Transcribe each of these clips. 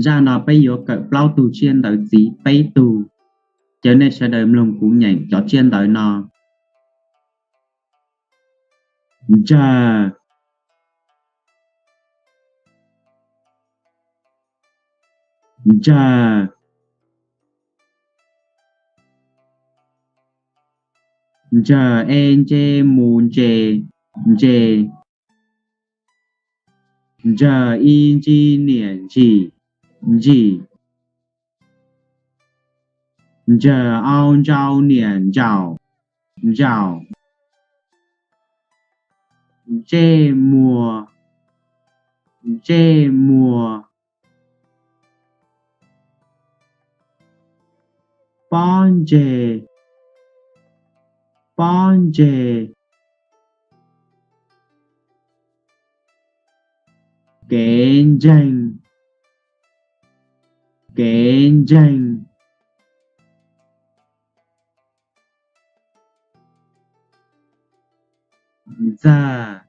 Zaj no peb yuav kawm plaub tug tsiaj ntawv txiv peb tug. Caw nej sawv daws mloog kuv nyeem cov tsiaj ntawv no. Ntsawg. Ntsawg. Ntsawg e ntse mus ntses, ntses. Ntsawg i ntsi niam ntsim, ntsim. Ntsawg au ntsau niam ntsaum, ntsaum. Ntsej muag, ntsej muag. Pob ntseg, pob ntseg. Kev ntseeg, kev ntseeg. Ntxawg,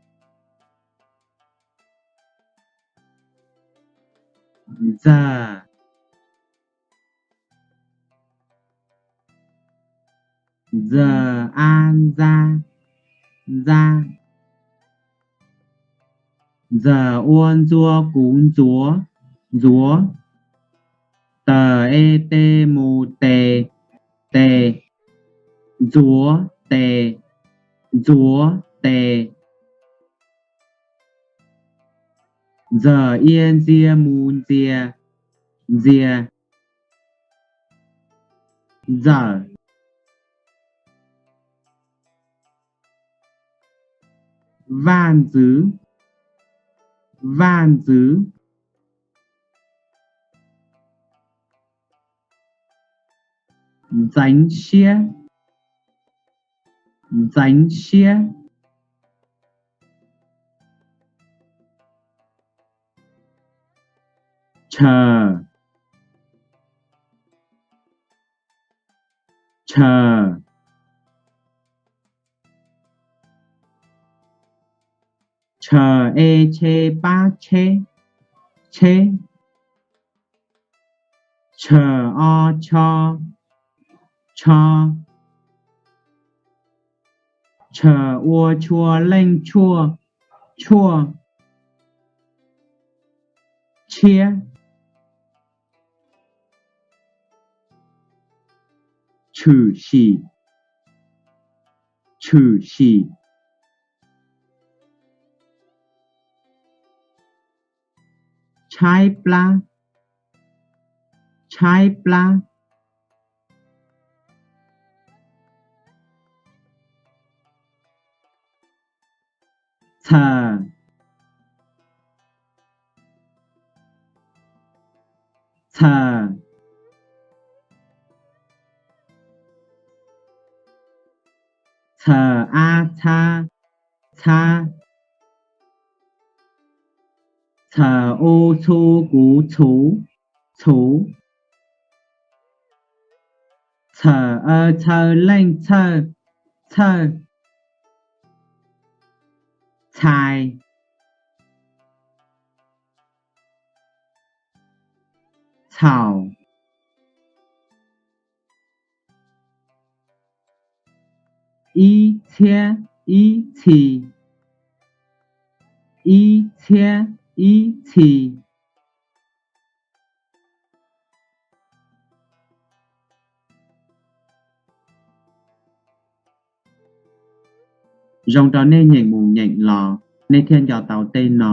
ntxawg. Ntxawg a ntxab, ntxab. Ntxawg ua ntxua kuv ntxuav, ntxuav. Tawg e te mus tes, tes. Ntxuav tes, ntxuav tes. Ntxawg ia ntxia mus ntxias, ntxias. Ntxawm. Vaj ntxwv, vaj ntxwv. Ntxeev siab, ntxeev siab. Tshaws, tshaws. Tshaws e tshe pab tsheb, tsheb. Tshaws o tsho, tsho. Tshaws ua tshua leej tshuaj, tshuaj. Tshiab. Tshwm sim, tshwm sim. Tshaib plab, tshaib plab. Txhaws, txhaws. Txhaws a txha, txha. Txhaws u txhu kuv txhuv, txhuv. Txhaws aw txhaw leej txhawj, txhawj. Txhais, txhaum. Ib txhiab ib txhis, ib txhiab ib txhis. Zoo rau nej nyeem mus nyeem los nej thiaj nco tau tej no.